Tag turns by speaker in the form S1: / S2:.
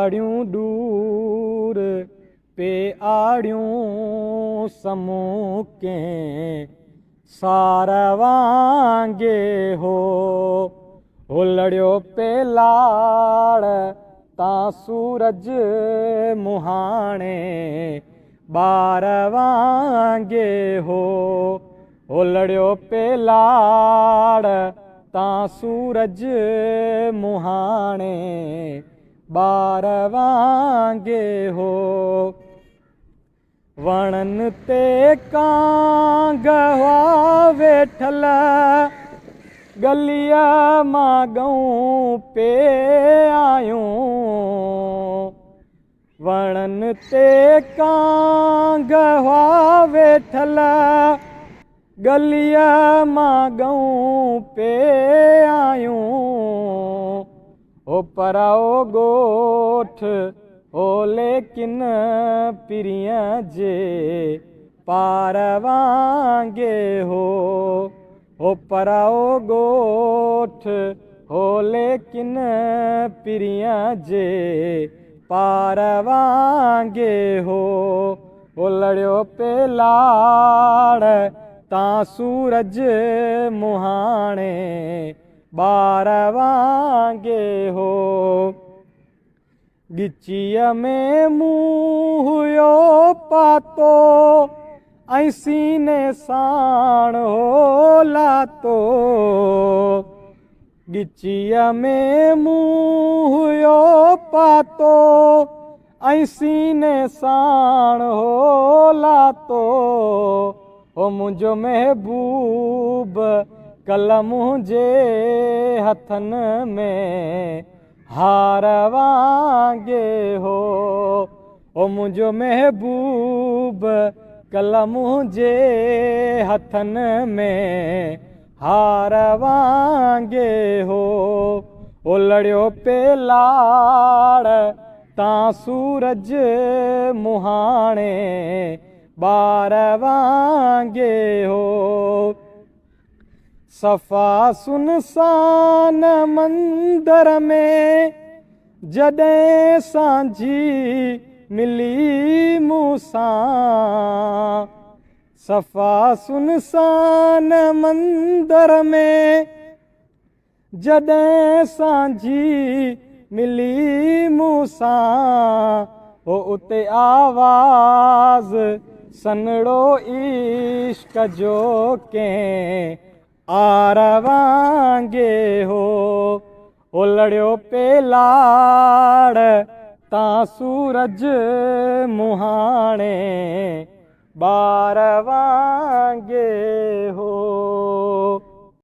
S1: آڙيون ڏور پي آڙيون سمون ڪنهن سار وانگي هو هو لڙيو پي لاڙ تان سورج مهاڻي ٻار وانگي هو هو لڙيو پي لاڙ تان سورج مهاڻي ٻار وانگي هو. وڻن تي ڪانگ هئا ويٺل، ڳليء مان ڳئون پي آيون. وڻن تي ڪانگ هئا ويٺل، ڳليء مان ڳئون پي آيون. هو پرائو ڳوٺ هو ليڪن پرينء جي پار وانگي هو. هو پرائو ڳوٺ هو ليڪن پرينء جي پار وانگي هو. هو لڙيو پي لاڙ تان سورج مهاڻي ٻار وانگي هو. ڳچيء ۾ مون هيو پاتو ۽ سيني ساڻ هو لاتو. ڳچيء ۾ مون هيو پاتو ۽ سيني ساڻ هو لاتو. هو منهنجو محبوب ڪل منهنجي هٿن ۾ هار وانگي هو. هو منهنجو محبوب ڪل منهنجي هٿن ۾ هار وانگي هو. هو لڙيو پي لاڙ تان سورج مهاڻي ٻار وانگي هو. صفا سنسان مندر ۾ جڏهن سانجهي ملي مون سان. صفا سنسان مندر ۾. جڏهن سانجهي ملي مون سان، هو اتي آواز سنهڙو عشق جو ڪنهن آر وانگي هو. هو لڙيو پي لاڙ تان سورج مهاڻي ٻار وانگي.